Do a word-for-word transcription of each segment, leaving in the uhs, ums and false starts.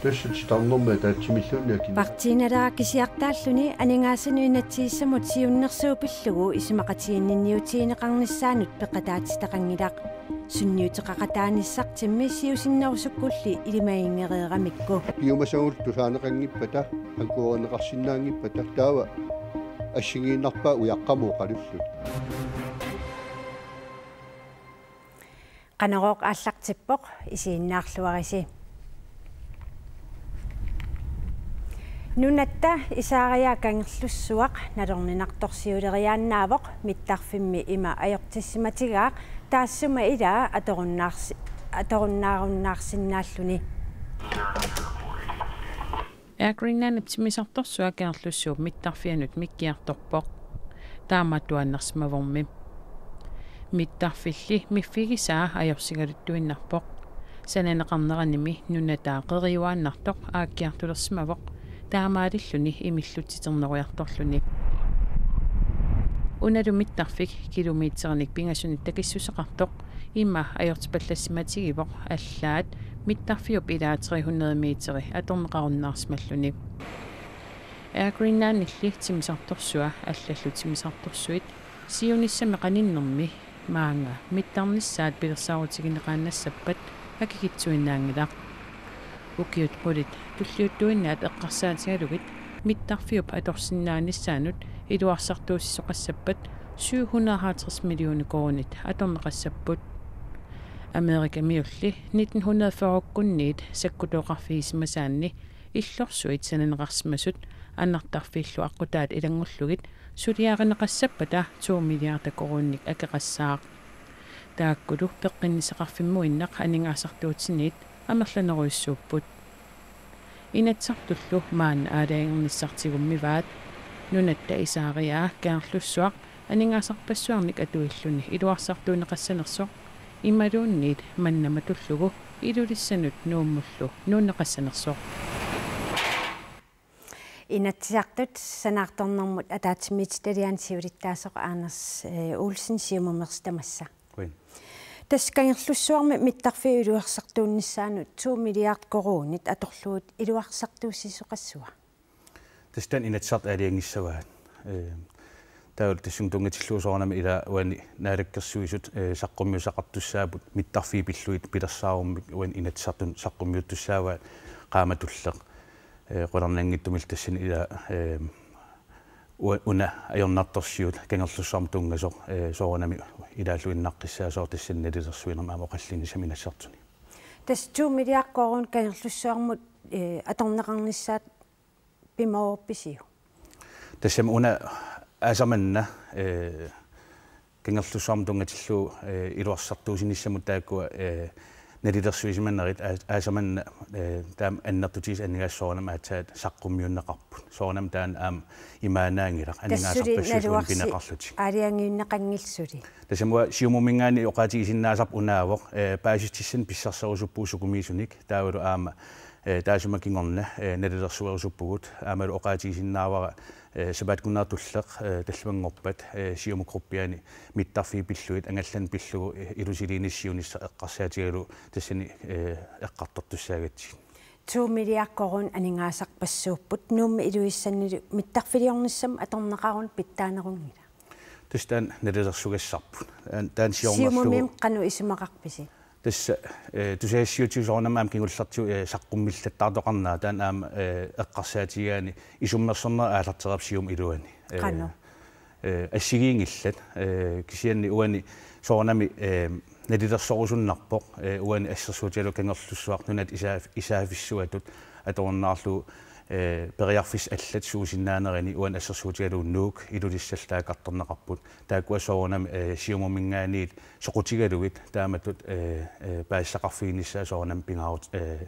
Tassa titarnermi ataatsimilluunniit akina. Partiinalera kisiartaalluni aningaasanut inatsisissamut siunnersuut pillugu isumaqatiginninniutigineqarnissaanut peqataatitaqanngilaq. Sunniuteqaqataanissartimmi siusinnerusukkulli ilimaginngereeramikku. Piumasagullu tusaaneqanngippata, akuerineqarsinnaanngippata, taava assigiinnarpaa ujaqqamut oqalullutik. Qanorooq aallartippoq, isiginnaarluarisi. Nunatta Isaariaa Kangerlussuaq nalorninartorsiuleriaannaavoq, mittarfimmi ima ajortissimatigaaq taassuma ilaa atorunnaarsi-, atorunnaarunnaarsinnaalluni. Air Greenlandip timmisartorsuaq Kangerlussuup mittarfianut mikkiartorpoq. Taama tuaannarsimavummi. Mittarfilli miffigisaa ajorsigaluttuinnarpoq. Sananeqarneranimi nunataa qeriuaannartoq aakkiartulersimavoq, taamaalilluni imillutsiternerujortorluni. Unalu mittarfik kilometerinik pingasunit takissuseqartoq ima ajortipallassimatigivoq, allaat mittarfiup ilaa tre hundrede meteri atorneqarunnaarsimalluni. Air Greenlandilli timmisartorsua allallu timmisartorsuit siunissami qaninnermi maanga mittarnissaat pilersaarutigineqaannassappat akikitsuinnaanngilaq. Ukiut qulit tulliuttuinnaat eqqarsaatigalugit mittarfiup atorsinnaanissaanut iluarsartuussisoqassappat syv hundrede og halvtreds millioner koruunit atorneqassapput. Amerikamiulli nitten hundrede fyrrekkunniit sakkutooqarfigisimasaanni illorsuit sananeqarsimasut anartarfiillu aqqutaat ilanngullugit suliarineqassappata to milliarder koruuninik akeqassaaq. Taakkulu peqqinnissaqarfimmuinnaq aningaasartuutiniit amerlanerujussuupput. Inatsisartullu maanna aalajangernissaq tigummivaat. Nunatta Isaariaa Kangerlussuaq aningaasarpassuarnik atuilluni iluarsartuunneqassanersoq imaluunniit manna matullugu Ilulissanut Nuummullu nuunneqassanersoq. Inatsisartut sanaartornermut ataatsimiititaliani siulittaasoq Anders, eh, Olsen Siumummeersoq, tamassa. Qujan. Tassa Kangerlussuarmi mittarfiup iluarsartuunnissaanut to milliard koruunit atorlugit iluarsartuussisoqassava? Tassa taanna Inatsisartut aalajangissavaat. Eh, taavalu tassunga tunngatillugu soorunami ilaa uani Naalakkersuisut, eh, saqqummiussaqartussaapput mittarfiit pillugit pilersaarummik uani Inatsisartuni saqqummiuttussaavaat qaamatulleq. Eh, qularnanngitsumillu tassani ilaa, eh, u-, una ajornartorsiut Kangerlussuarmut tunngasoq, eh, soorunami ilaalluinnaqqissaasoq tassani nalilersuinermi aamma oqallinnissamut Inatsisartuni. Tassa to milliard koruunit Kangerlussuarmut, eh, atorneqarnissaat pimoorpisiuk? Tassami una aasaq manna, eh, Kangerlussuarmut tunngatillugu, eh, iluarsartuussinissamut taakkua, eh, nalilersuisimanerit aa-, aasaq manna, eh, taama annertutigisut aningaasat soorunami aatsaat saqqummiunneqarput. Soorunami taanna aamma imaannaanngilaq. Tassa suli aningaasarpassuit uani naluarsi pineqarlutik. Aalajangiunneqanngilaq suli. Tassami uanga Siumumminngaanniit oqaatigisinnaasarput unaavoq, eh, paasissutissat pissarserusuppugut sukumiisunik, taavalu aamma, eh, taassuma kingorna, eh, nalilersuerusuppugut, aammalu oqaatigisinnaavara, eh, sapaatip-akunnera tulleq, eh, tallimanngorpat, eh, Siumup gruppiani mittarfiit pillugit angallanneq pillugu, eh, ilusiliinissaat siunissaq eqqarsaatigalugu tassani, eh, eqqartortussaagatsigit. To milliard koruunit aningaasarpassuupput, Nuummi Ilulissanillu mittarfiliornissamut atorneqaruni pitsaanerunngilaq. Tassa taanna nalilersugassarput. Taanna, taanna siornerlugu. Siumummi qanoq isumaqarpisi? Tassa, eh, tusagassiuutigut soorunami aamma kingullertigut, eh, saqqummillattaartoqarnera, taanna aamma, eh, eqqarsaatigigaanni isummersorneq aallartereerpoq Siumup iluani. Eh, qanoq? Eh, assigiinngillat, eh, kisianni uani soorunami, eh, nalilersorusunnarpoq, eh, uani assersuutigalugu Kangerlussuaq nunat isaa-, isaaffissuatut atorunnaarlugu, eh, periarfissat allat suusinnaanerini uani assersuutigalugu Nuuk Ilulissallu taakkartorneqarput. Taakkua soorunami, eh, Siumumminngaanniit soqutigalugit taamatut, eh, eh, paasisaqarfiginissaat soorunami pingaarut-, eh,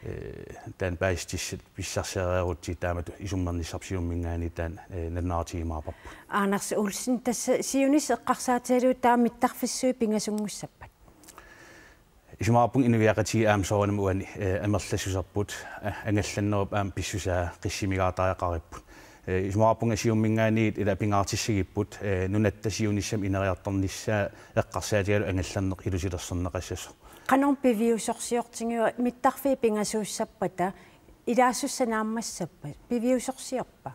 eh, taanna paasissutissat pissarsereerutsigit taamatut isummernissarput Siumumminngaanniit taanna, eh, nalunaarutigiumaarparput. Anders Olsen, tassa siunissaq eqqarsaatigalugu taava mittarfissuit pingasunngussappata? Isumaqarpunga inuiaqatigiit aamma soorunami uani, eh, amerlassuserput, eh, angallannerup aamma pissusaa qissimigaartariaqaripput. Ee, isumaqarpunga Siumuminngaanniit ila pingaartissigipput, ee, nunatta siunissami ineriartornissaa eqqarsaatigalugu angallanneq ilusilersorneqassasoq. Qanoq piviusorsiortigiva mittarfiit pingasuussappata ilaasussanik naammassappat piviusorsiorpa?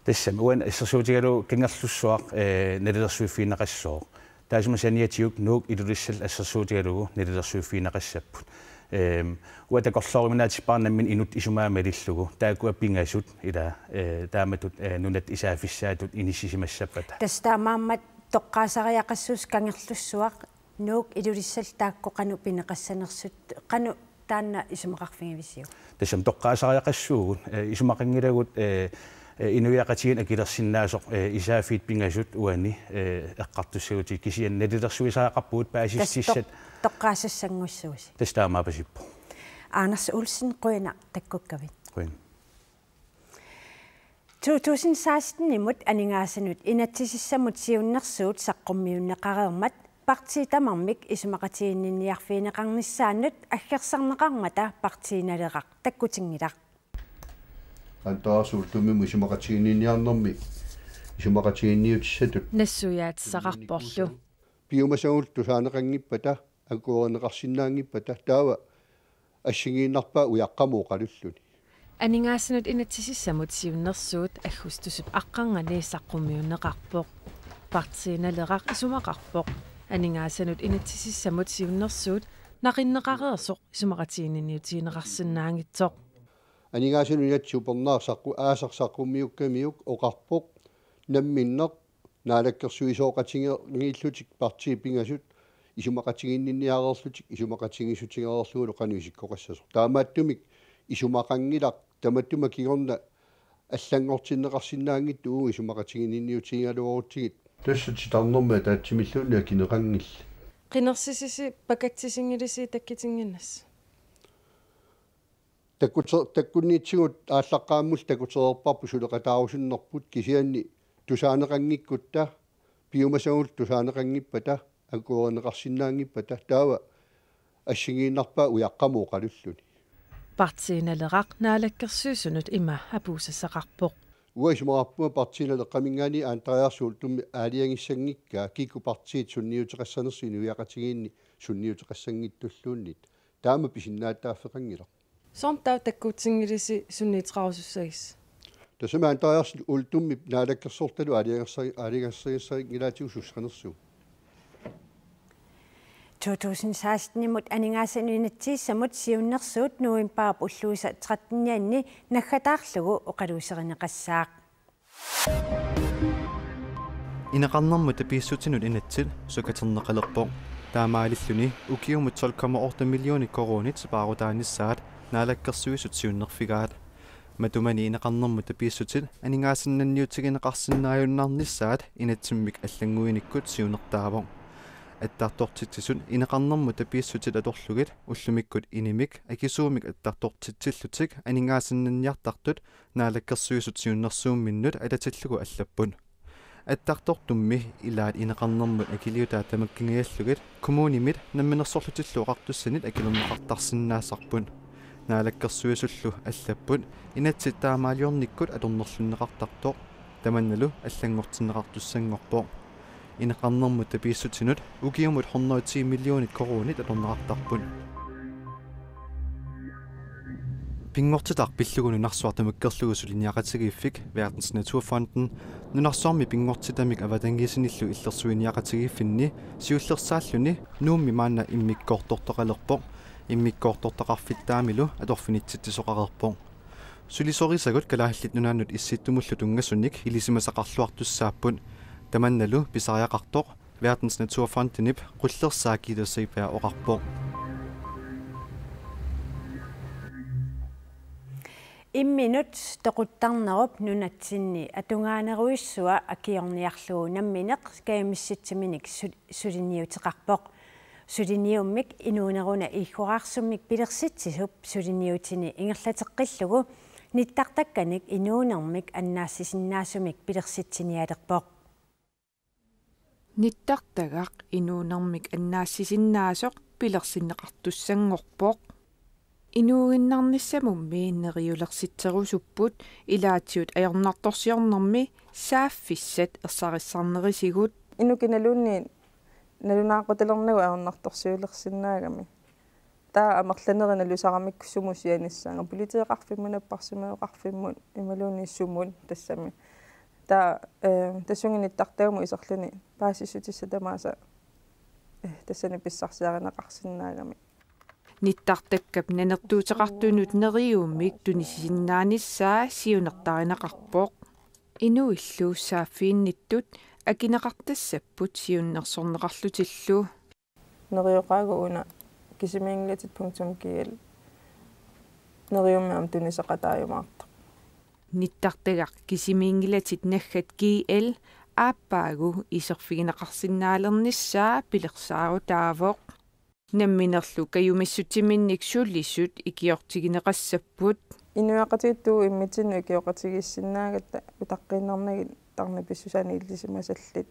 Tassami uani assersuutigalugu Kangerlussuaq, ee, nalilersuiffigineqassooq. Taassuma saniatigut Nuuk Ilulissat assersuutigalugu nalilersuiffigineqassapput. Ehm, uanga takorlooruminaatsippara nammineq inuttut isumaga malillugu. Taakkua pingasut ila, ee, taamatut, ee, nunatta isaaffissaatut inissisimassappata. Tassa taamaammat toqqaasariaqassuusoq Kangerlussuaq, Nuuk Ilulissat taakku qanoq pineqassanersut, qanoq taanna isumaqarfigivisiuk? Tassami toqqaasariaqassuugut, ee, isumaqanngilagut, ee, ee, inuiaqatigiinni akilersinnaasoq, ee, isaaffiit pingasut uani, ee, eqqartussagutsigit, kisianni nalilersuisariaqarpugut paasissutissat. Tassa toq-, toqqaasassanngussuusi. Tassa taamaapasippoq. Anders Olsen, qujanaq takkukkavit. Qujan. To tusind seksten-imut aningaasanut inatsisissamut siunnersuut saqqummiunneqareermat partiit tamarmik isumaqatiginninniarfigineqarnissaannut aggersarneqarmata Partii Naleraq takkutinngilaq. Antaarsuultummi isumaqatiginninniarnermi isumaqatiginniutissatut nassuiaatissaqarporlu. Piumasagullu tusaaneqanngippata, akuerineqarsinnaanngippata, taava assigiinnarpaa ujaqqamut oqalulluni. Aningaasanut inatsisissamut siunnersuut aggustusip aqqarnganni saqqummiunneqarpoq. Partii Naleraq isumaqarpoq aningaasanut inatsisissamut siunnersuut naqinneqareersoq isumaqatiginninniutigineqarsinnaanngitsoq. Aningaasanut inatsisit upernaaq saqqu-, aasaq saqqummiukkamiuk oqarpoq namminneq naalakkersuisooqatigeerlutik partiit pingasut isumaqatiginninniareerlutik isumaqatigiissutigereerlugulu qanoq isikkoqassasoq. Taamaattumik isumaqanngilaq, tamatuma kingorna allanngortinneqarsinnaanngitsut uagut isumaqatiginninniutigigaluarutsigit. Tassa titarnermi ataatsimilluunniit akineqanngillat. Qinersisisi pakatsisinngilisi takkutinnginnassi? Takkute-, takkunniitsigut aallaqqaammulli takutereerparput suleqataarusunnerput, kisianni tusaaneqanngikkutta, piumasagullu tusaaneqanngippata, akuerineqarsinnaanngippata, taava assigiinnarpaa ujaqqamut oqalulluni. Partii Naleraq Naalakkersuisunut ima apuussassaqarpoq. Uanga isumaqarpunga Partii Naleqqaminngaanniit Antaariarsuultummi aalajangissanngikkaa kikkut partiit sunniuteqassanersut inuiaqatigiinni sunniuteqassanngitsulluunniit. Taama pisinnaatitaaffeqanngilaq. Soormi taava takkutinngilisi sunniuteqarusussagisi? Tassami Antaariarsuultummi naalakkersortalu aalajangersa-, aalajangersarinngilaatigut sussanersugut. To tusind seksten-imut aningaasanut inatsisissamut siunnersuut novembarip ulluisa trettenianni naggataarlugu oqaluuserineqassaaq. Ineqarnermut tapiissutinut inatsit sukaterneqalerpoq. Taamaalilluni ukiumut tolv komma otte millioner koruunit sipaarutaanissaat Naalakkersuisut siunnerfigaat. Matumani ineqarnermut tapiissutit aningaasannanniutigineqarsinnaajunnaarnissaat inatsimmik allannguinikkut siunertaavoq. Attartortitsisut ineqarnermut tapiissutit atorlugit ullumikkut inimik akisuumik attartortitsillutik aningaasannanniartartut Naalakkersuisut siunnersuumminnut atatillugu allapput. Attartortummi ilaat ineqarnermut akiliutaat tamakkingajallugit kommunimit Namminersorlutillu Oqartussanit akilerneqartarsinnaasarput. Naalakkersuisullu allapput inatsit taamaaliornikkut atornerlunneqartartoq, tamannalu allanngortinneqartussanngorpoq. Ineqarnermut tapiissutinut ukiumut hundrede og ti millioner koruunit atorneqartarput. Pinngortitaq pillugu nunarsuaq tamakkerlugu suliniaqatigiiffik Verdensnaturfonden nunarsuarmi pinngortitamik avatangiisinillu illersuiniaqatigiiffinni siullersaalluni Nuummi maanna immikkoortortoqalerpoq. Immikkoortortoqarfittaamilu atorfinitsitsisoqareerpoq. Sulisorisagut Kalaallit Nunaannut Issittumullu tunngasunik ilisimasaqarluartussaapput. Tamannalu pisariaqartoq Verdensnaturfondenip qullersaa Gitte Seeberg oqarpoq. Imminut toquttarnerup nunatsinni atungaanerujussuaq akiorniarlugu nammineq kajumissutsiminik su-, suliniuteqarpoq. Suliniummik inuuneruna iiggoraarsummik pilersitsisup suliniutini ingerlateqqillugu nittartakkanik inuunermik annaassisinnaasumik pilersitsinialerpoq. Nittartagaq inuunermik annaassisinnaasoq pilersinneqartussanngorpoq. Inuuginnarnissamummi neriulersitserusupput ilaatigut ajornartorsiornermi saaffissat ersarissarnerisigut. Inuk kinaluunniit nalunaaqutalernagu ajornartorsiulersinnaagami. Taava amerlanerit nalusaramikku sumut sianissaanga, politeeqarfimmut, napparsimmaveqarfimmut imaluunniit sumut tassami. Taava, eh, tassunga nittartagamut iserluni paasissutissat tamaasa, eh, tassani pissarsiarineqarsinnaagami. Nittartakkap nanertuuteqartunut neriummik tunisisinnaanissaa siunertarineqarpoq. Inuillu saaffiginnittut akineqartassapput siunnersorneqarlutillu. Neriuqaagut una kisimiinngilatit punktum G L neriummi aamma tuniseqataajumaartoq. Nittartagaq kisimiinngilatit naggat G L aappaagu iserfigineqarsinnaalernissaa pilersaarutaavoq. Namminerlu kajumissutsiminnik sulisut ikiortigineqassapput. Inuiaqatigiit immitsinnut ikioqatigiissinnaagatta utaqqiinnarnagit tarnip pissusaanik ilisimasallit.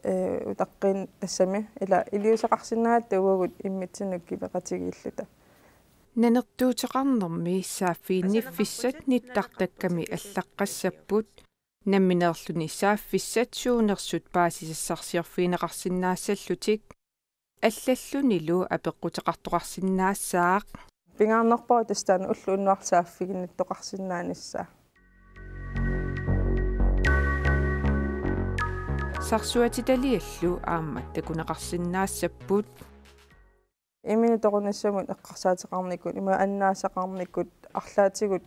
Eh, utaqqiin-, tassami ila iliuuseqarsinnaagatta uagut immitsinnut kiveqatigiilluta. Nanertuuteqarnermi saaffiginniffissat nittartakkami allaqqassapput. Nammineerluni saaffissat suunersut paasisassarsiorfigineqarsinnaassallutik. Allallunilu apeqquteqartoqarsinnaassaaq. Pingaarnerpaavoq tassa taanna ulloq unnuarlu saaffiginnittoqarsinnaanissaa. Sarsuatitaliallu aamma takuneqarsinnaassapput. Imminut toqunissamut eqqarsaateqarnikut, ima annaasaqarnikut, arlaatigut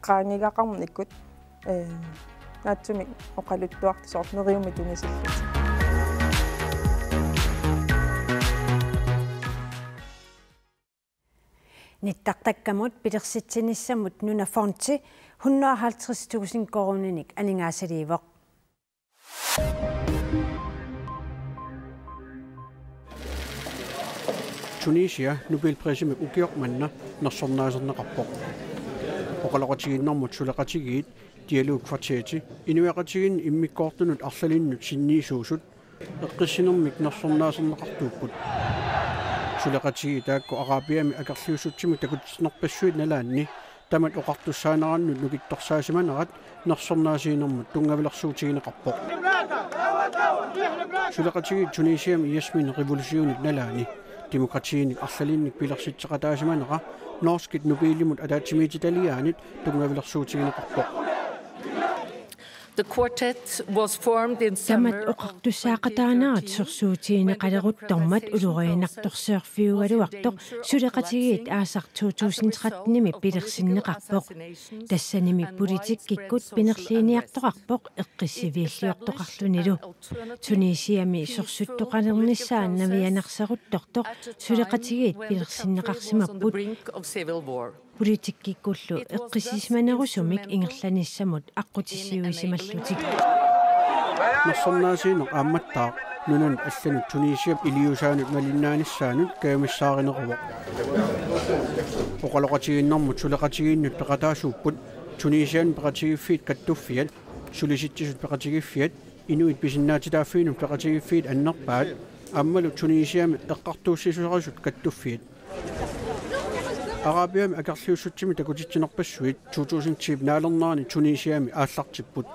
qaangiugaqarnikut, eh, naatsumik oqaluttuartut soorlu neriummi tunisillutik. Nittartakkamut pilersitsinissamut Nunafondi hundrede og halvtreds tusind koruuninik aningaasaliivoq. Tunisia Nobelprisimik ukioq manna nersornaaserneqarpoq. Oqaloqatigiinnermut suleqatigiit Dialogkvarteti inuiaqatigiinni immikkoortunut arlalinnut sinniisuusut eqqissinermik nersornaaserneqartuupput. Suleqatigiit taakku Arabiami akerliussutsimik takutitsinerpassuit nalaanni tamat oqartussaanerannut nukittorsaasimanerat nersornaasiinermut tunngavilersuutigineqarpoq. Suleqatigiit Tunisiami Jasmin revolutionip nalaani demokratiinik arlalinnik pilersitseqataasimanera norskit Nobelimut ataatsimiititaliaanit tunngavilersuutigineqarpoq. The quartet was formed in summer. Tamat oqartussaaqataanerat sorsuutigineqaleruttormat ulorianartorsiorfiugaluartoq suleqatigiit aasaq to tusind trettenimi pilersinneqarpoq. Tassanimi politikkikkut pinerliiniartoqarpoq eqqissiviilliortoqarlunilu. Tunisiami sorsuttoqalernissaa navianarseruttortoq suleqatigiit pilersinneqarsimapput. Politikkikkullu eqqissisimanerusumik ingerlanissamut aqqutissiuisimallutik. Nersornaasiineq aammattaaq nunanut allanut Tunisiap iliuusaanut malinnaanissaanut kajumissaarineruvoq. Oqaloqatigiinnermut suleqatigiinnut peqataasuupput Tunisianut peqatigiiffiit kattuffiat, Sulisitsisut Peqatigiiffiat, Inuit Pisinnaatitaaffiinut Peqatigiiffiit annerpaat aammalu Tunisiami eqqartuussisuserisut kattuffiat. Arabiami akerliussutsimik takutitsinerpassuit to tusind ti naalernerani Tunisiami aallartipput.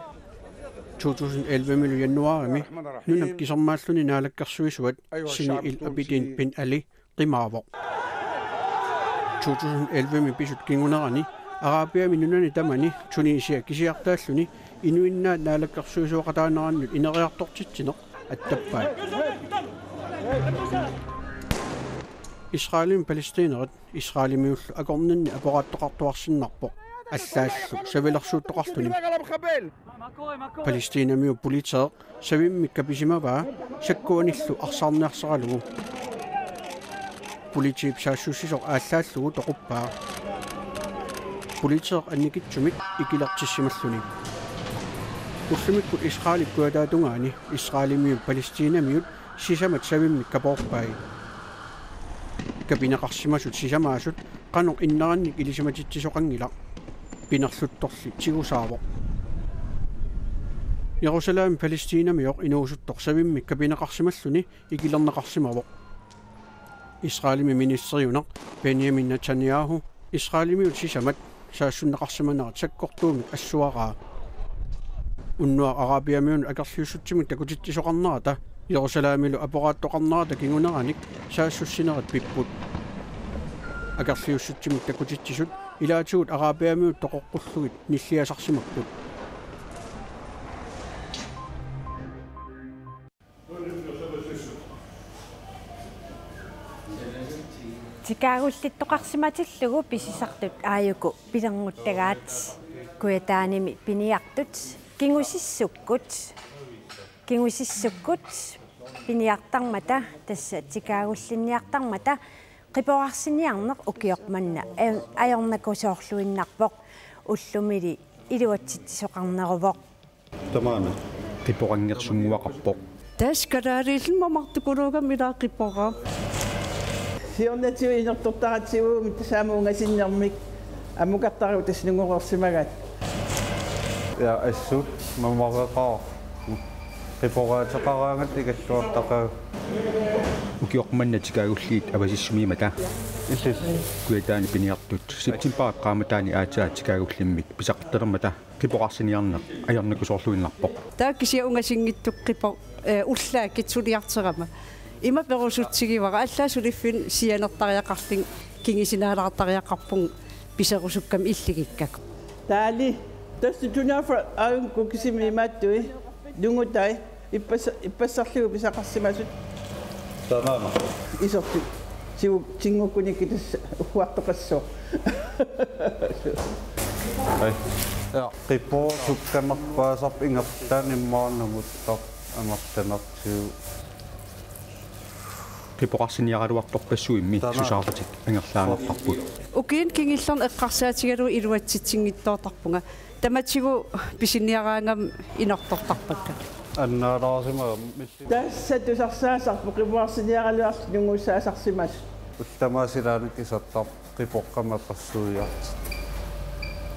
To tusind ellevemilu januaarimi nunap kisermaalluni naalakkersuisuat Zine El Abidine Ben Ali qimaavoq. To tusind ellevemi pisut kingunerani Arabiami nunani tamani Tunisia kisiartaalluni inuinnaat naalakkersuisooqataanerannut ineriartortitsineq attappaat. Israelimi palæstinerit Israelimiullu akornanni aporaattoqartuarsinnarpoq allaallu savilersuuttoqarluni. Palæstinamiut politeeq savimmik kapisimavaa sakkuanillu arsaarniarsaralugu. Politiip saassussisoq aallaallugu toquppaa. Politeeq annikitsumik ikilertissimalluni. Ullumikkut Israelip kujataatungaani Israelimiut palæstinamiut sisamat savimmik kapoorpai. Kapineqarsimasut sisamaasut qanoq innerannik ilisimatitsisoqanngilaq. Pinerluttorli tigusaavoq. Jerusalemip palæstinamioq inuusuttoq savimmik kapineqarsimalluni ikilerneqarsimavoq. Israelimi ministeriuneq Benjamin Netanyahu Israelimiut sisamat saassunneqarsimanerat sakkortuumik assuaraa. Unnuaq Arabiamiunut akerliussutsimik takutitsisoqarnerata Jerusalemilu aporaattoqarnerata kinguneranik saassussinerit pipput. Akerliussutsimik takutitsisut ilaatigut Arabiamiut toqoqqullugit nilliasarsimapput. Tikaagullittoqarsimatillugu pisisartut aajuku pilernuttagaat. Kujataanimi piniartut kingusissukkut, kingusissukkut piniartarmata, tassa tikaagullinniartarmata qiporarsiniarneq ukioq manna ajor-, ajornakusoorluinnarpoq, ullumili iluatsitsisoqarneruvoq. Tamaana. Qiporangersunnguaqarpoq. Tassa kalaaliilluni mamartukuluugami ilaa qiporaa. Siornatigut inortortaratsigu tassami ungasinnermik amukartaragu tassa nungoreersimagaat. Ja, assut mamareqaaq. Qiporaateqaraangat igalluartaqaaq. Ukioq manna tikaagulliit avasissumiimmata. Illit. Kujataani piniartut septembarip qaammataani aatsaat tikaagullimmik pisaqartalermata qiporarsiniarneq ajornakusoorluinnarpoq. Taava kisianni ungasinngitsukkut qipoq, eh, ullaakkiit suliarterama. Ima perusutsigivara, allaat suliffinni sianertariaqarlunga kingusinaalaartariaqarpunga piserusukkama illigikkakku. Taali, tassa tunaaffa aajunngikkuit kisimi imaattui, nungutai. Ippas-, ippassarlugu pisaqarsimasut. Tamaana. Isertut. Tigu-, tingukkunikkit tassa ugguartoqassooq. Ai. Ja, qipoq sukkanerpaasarpoq ingerlaannaq immaqa namuttarpoq amerlanertigut. Qiporarsiniaraluartorpassuimmi. Tamaana. Susaarlutik angerlaannartarput. Ukiuni kingullerni eqqarsaatigalugu iluatsitsinngitsoortarpunga. Tamatigut pisiniaraangama inortortarpakka. Annaalaarsimagami. Tassa tusarsaasarpoq qiporarsiniaraluarlutik nunguussaasarsimasut. Ullut tamaasa ilaanni isertarpoq qipoqqamik apersuiartut.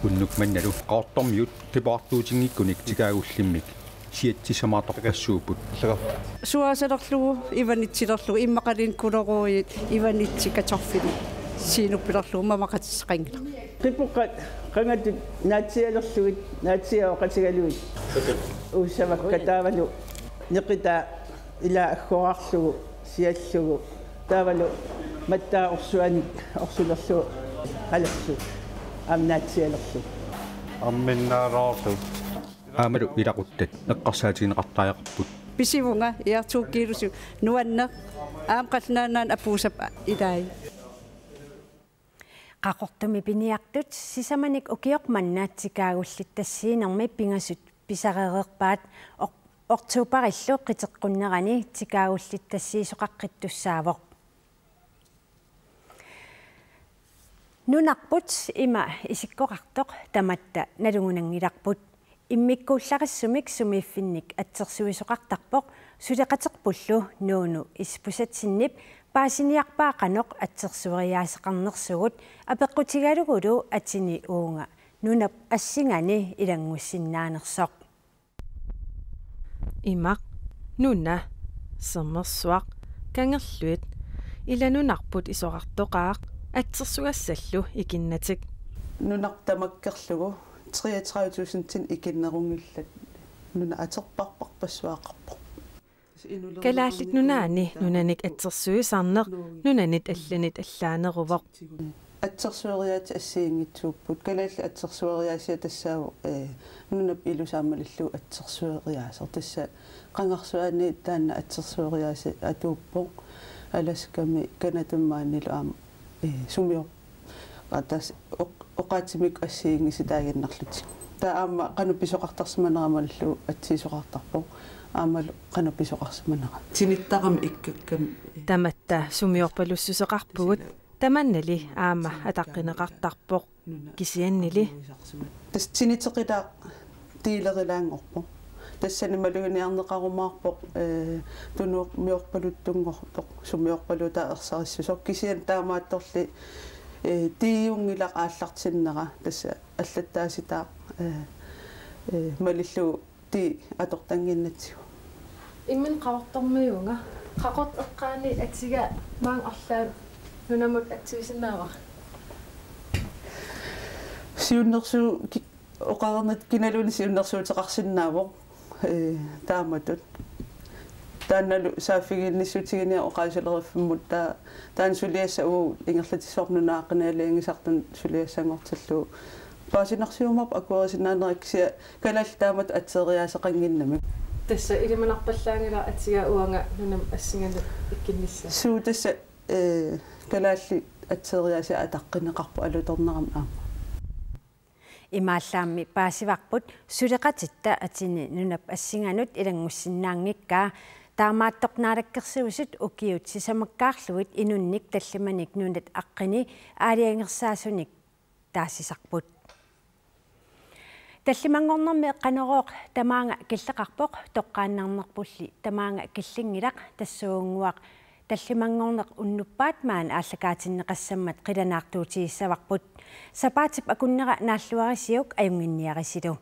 Unnuk mannalu Qaqortormiut qiporaartuutinngikkuni tikaagullimmik siatsissamaartorpassuupput. Suaasalerlugu, ivanittilerlugu, immaqaluunniit kuloruit, ivanitsit, kartoffelit, sinupilerlugu mamaqatissaqanngilaq. Qipoqqat qangatut naatsiialerlugit, naatsiiat oqatigalugit. Uussavakka taavalu neqitaa ilaa aggoraarlugu, siallugu, taavalu mattaa orsuanik orsulerlugu qalerlugu aamma naatsiialerlugu. Amminnaalaarlugu. Aammalu ilaquttat eqqarsaatigineqartariaqarput. Pisivunga, ja, to kiilusivunga. Nuanneq, aamma qallunaat nunaanni apuussappat ilai. Qaqortumi piniartut sisamanik ukioq manna tikaagullittassiinermi pingasut pisarereerpaat. Oq-, oktoberillu qiteqqunnerani tikaagullittassiisoqaqqittussaavoq. Nunarput ima isikkoqartoq tamatta nalugunanngilarput. Immikkuullarissumik sumiiffinnik atsersuisoqartarpoq suleqaterpullu Nuunu Isbosethsenip paasiniarpaa qanoq atsersueriaaseqarnersugut apeqqutigalugulu atini uunga nunap assingani ilanngussinnaanersoq. Imaq, nuna, sermersuaq, kangerluit, ila nunarput isorartoqaaq, atsersugassallu ikinnatik. Nunarput tamakkerlugu treogtredive tusindinik ikinnerunngillat, nuna atorparparpassuaqarpoq. Kalaallit Nunaanni nunanik atsersuisarneq nunanit allanit allaaneruvoq. Atsersueriaatsit assigiinngitsuupput. Kalaallit atsersueriaasia tassaavoq, eh, nunap ilusaa malillugu atsersueriaaseq. Tassa qangarsuaani taanna atsersueriaaseq atuuppoq. Alaskami Canadami maanilu aamma, eh, sumior-, qa-, tassa oq-, oqaatsimik assigiinngisitaaginnarlutik. Taava aamma qanoq pisoqartarsimanera malillugu atsiisoqartarpoq. Aammalu qanoq pisoqarsimanera. Tinittarami ikkakkami. Tamatta sumiorpalussuseqarpugut. Tamannali aamma ataqqineqartarpoq, kisiannili. Tassa tiniteqilaaq dealerilaanngorpoq. Tassani maluginiarneqarumaarpoq, eh, tunumiorpaluttunngortoq, sumiorpaluutaa ersarissusoq. Kisianni taamaattorli, eh, dealinngilaq aallartinnera, tassa allattaasitaaq, eh, eh, malillugu deal atortannginnatsigu. Imminut Qaqortormiuuvunga. Qaqortoq eqqaani atiga maanga arlaat nunamut atsiusinnaavara. Siunnersuut ki-, oqarnit kinaluunniit siunnersuuteqarsinnaavoq, ee, taamatut. Taannalu saaffigiinnissutiginia oqaaseleriffimmut taa-, taanna suliassaq uagut ingerlatissuarnut naaqqinnialernisartut suliassanngortillugu. Paasinarsiumaarpoq akuerisinnaanera kisianni kalaallit taamatut atseeriaaseqannginnamik. Tassa ilimanarpallaanngilaq atiga uanga nunap assinganut ikkunnissaa. Suu tassa, ee, kalaallit atseeriaaseq ataqqinneqarpoq alutornerama aamma. Imaallaammi paasivarput suleqatitta atini nunap assinganut ilanngussinnaanngikkaa. Taamaattoq naalakkersuisut ukiut sisamakkaarlugit inunnik tallimanik nunat aqqini aalajangersaasunik taasisarput. Tallimanngornermi Qanorooq tamaanga killeqarpoq, toqqaannarnerpulli tamaanga killinngilaq, tassuunnguaq tallimanngorneq unnuppat maani aallakaatinneqassammat qilanaartuutigissavarput. Sapaatip akunnera naalluarisiuk ajunnginniarisilu.